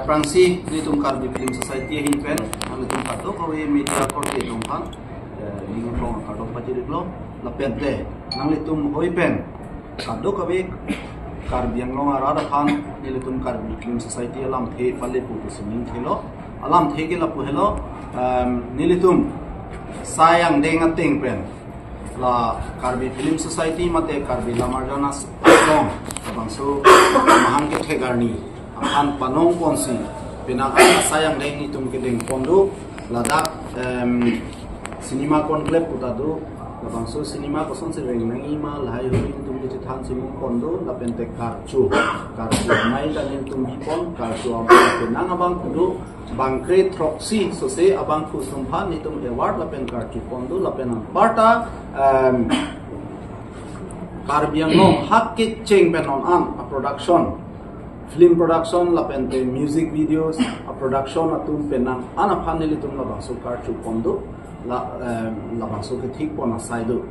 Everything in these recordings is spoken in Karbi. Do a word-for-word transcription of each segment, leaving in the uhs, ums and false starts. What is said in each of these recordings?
Aphrangsi nelitum Karbi Film Society ahin pen nanglitum kadokave media korte atum aphan, eh, ning arong kardom pajir-iklo, lapente nanglitum hoi pen kadokave Karbi Anglong arat aphan nelitum Karbi Film Society alamthe pale pu pusi ning thelo. Alamthe ke lapu helo, em, nelitum sai angdeng ateng pen la Karbi Film Society mate Karbi Lammarjan Asong labangso mahang kethek arni aphan panong ponsi penang an sai angdeng nelitum kedeng pon do, ladak, em, cinema conclave pu ta do, labangso cinema kosonsi reng nangjima lahai hui nelitum kechethan si mung pon do, lapente karcho, karcho amei ta nelitum bi pon, karcho abang penang abang pu do, bangkre throksi sose abangphu atum aphan nelitum award lapen karcho pon do, lapen anparta, em, Karbi Anglong hak kecheng pen non an a production, film production lapente music videos a production atum penang an aphan nelitum labangso karcho pon do, la, em, labangso kethik pon asai do.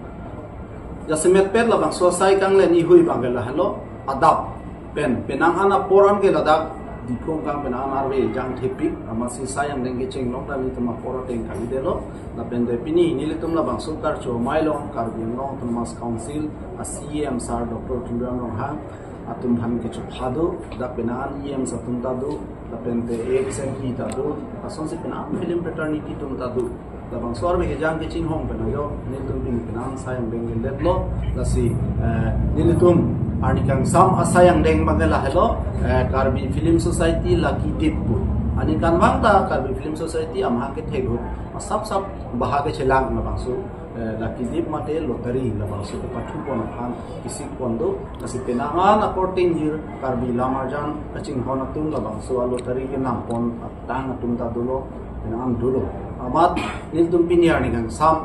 Jasemet pet labangso asai kanglen ihui abang ke lahelo, adap pen penang an apor an ke ladak Diphu Amkang penang an arve jang thepik, amatsi sai angdeng kecheng along ta nelitum apor ateng kalidetlo. Lapente pini nelitum labangso karcho amei along Karbi Anglong Autonomous Council a C E M sir Doctor Tuliram Ronghang atum aphan kechopha do, dak penang an E M atum ta do, lapente A X M P ta do, lasonsi penang film fraternity atum ta do. Labangso arve kejang kechinghon pen ajo nelitum pini penang sai angdeng keletlo, lasi, eh, nelitum arni kangsam asai angdeng abang ke lahelo, eh, Karbi Film Society Lucky Dip pu. Aningkanvang ta Karbi Film Society amahang kethek ahut asap sap baha kechelang labangso, eh, Lucky Dip mate lottery labangso kepathu pon aphan kesik pon do, lasi penang an akorte ingjir Karbi Lammarjan kachinghon atum labangso a lottery kenam pon atang atum ta dolo, penang an dolo. Amat nelitum pini arni kangsam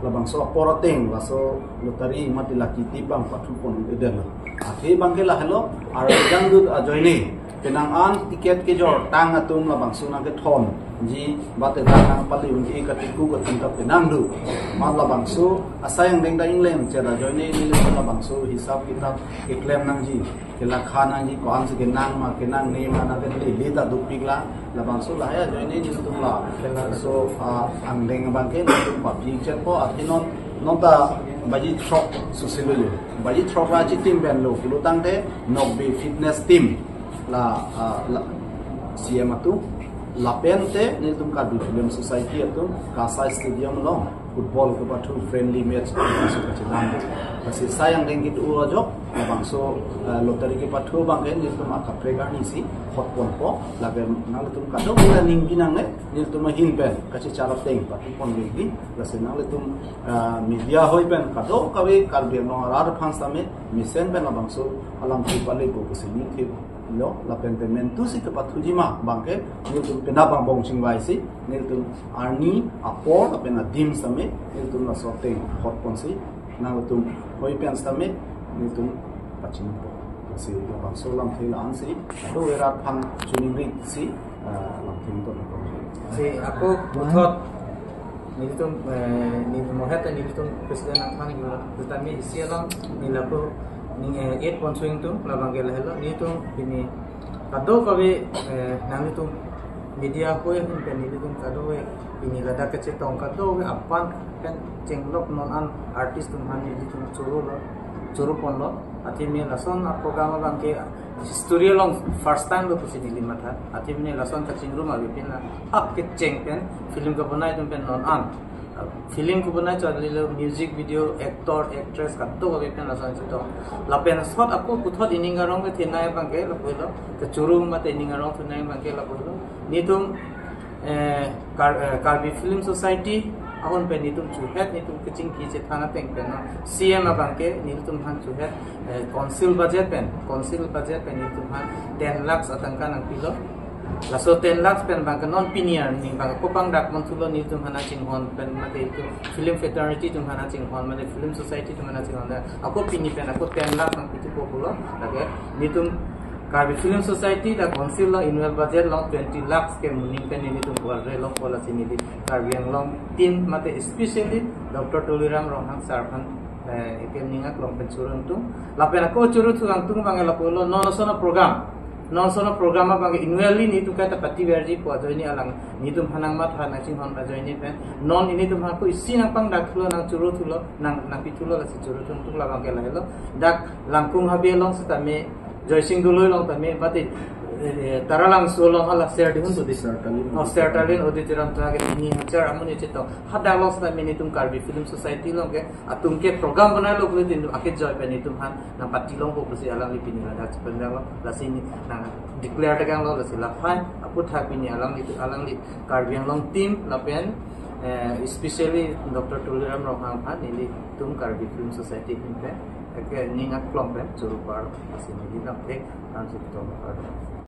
labangso apor ateng laso lottery mate Lucky Dip abang pathu pon-edetlo. Athe abang ke lahelo, arjang dut ajoine penang an ticket kejor tang atum labangso nangkethonji, bate tang nangpale unji katiku atum ta penang do. Amat labangso asai angdeng ta inglem chera ajoine nelitum labangso hisap kitap keklem nangji, kelakha nangji, ko-ansi kenang ma kenangne ma nangke lele ta dopik la, labangso lahai ajoine nelitum la, so, ah, angdeng abang ke nelitum papi chetpo, athe non, non ta baji throk sosilo jo. Baji throk ra chitim pen lo pulo tangte Nokbe Fitness Team la, ah, la C M atum, lapente nelitum Karbi Film Society atum Kasai Stadium along football kepathu friendly match atum so kachelang. Lasi sai angdeng kedo ajok labangso, eh, lottery kepathu abang ke nelitum akaprek arni si hot ponpo, lake nanglitum kadokave ta ning binang le nelitum ahin pen kachechar ateng pathu pon legi, lasi nanglitum, eh, media hoi pen kadokave Karbi Anglong arat aphan sitame, mesen pen labangso alamthe pale pu pusi ning thelo, lapente mentu si kepathuji ma abang ke nelitum penap angbong chingvaisi, nelitum arni apor lapen adim sitame nelitum laso ateng hot ponsi nanglitum hoi pen sitame nelitum pachini po. Lasi labangso alamthe la-ansi kadokave arat aphan choningri si, ah, lamthe ingtonpo. Si ako puthot nelitum, eh, nelitum mohet nelitum president aphan nelitum tami isi along neli ako ning, eh, eight point swing tum labang ke lahelo nelitum pini kadokave, eh, nanglitum media hoi ahin pen nelitum kadokave pini ladak kachetong kadokave aphan pen chenglok non an artist atum aphan nelitum chorolo, choro ponlo. Athe pini lason a program abang ke history along first time lo pusi neli matha. Athe pini lason kachingrum ave pini la hak kecheng pen film kebonai atum pen non an film kebonai charlilo, music video, actor, actress kadokave pen lason chetong. Lapen sot ako puthot ining arong kethenei abang ke lapulo, kechoro mate ining arong thenei abang ke lapulo. Nelitum, eh, Kar-, eh, Karbi Film Society ahon pen nelitum chuhet, nelitum kachingki chethan ateng pen non C M abang ke nelitum aphan chuhet, eh, council budget pen, council budget pen nelitum aphan ten lakhs atangka nangpilo. Laso ten lakhs pen abang ke non pini arni abang kopang dak mon thulo nelitum aphan chinghon pen mate itum film fraternity atum aphan chinghon mate film society atum aphan chinghon, ako pini pen ako ten lakhs nangpithupo pulo. Lake nelitum Karbi Film Society ta council along annual budget along twenty lakhs ke moning pen nelitum buar re long pola si neli Karbi Anglong team mate especially Doctor Tuliram Ronghang sir aphan, eh, ekem ning aklong pen choro ingtung. Lapen ako choro thu ingtung abang lapulo non ason a program Non sono program abang ke annually netum kaita pativerji pu ajoine alang netum aphan nangmatha nangchinghon ajoine pen non netum aphan ko isi nangpangdak thulo, nangchoro thulo, nang nangpi thulo, lasi choro thuntuk labang ke lahelo. Dak Langkung Habe along setame, Joysing Doloi along tame, mate, eh, Taralangso along hala Ser Dihun tu di. Sertalin. Oh, Sertalin auditorium ta ke pini hajar amonit chetong. Hadak along setame netum Karbi Film Society along ke atum ke program banailo pulote netum ake joy pen netum aphan nangpatilongpo pusi alangli pini ladak chependang lo, lasi ne nang declare tekang lo, lasi la fine. Aphuthak pini alangli, alangli Karbi Anglong team lapen, eh, especially Doctor Tuliram Ronghang aphan nelitum Karbi Film Society ahin pen ke ning aklong pen choro par, lasi neli lamthe nangchepitong par.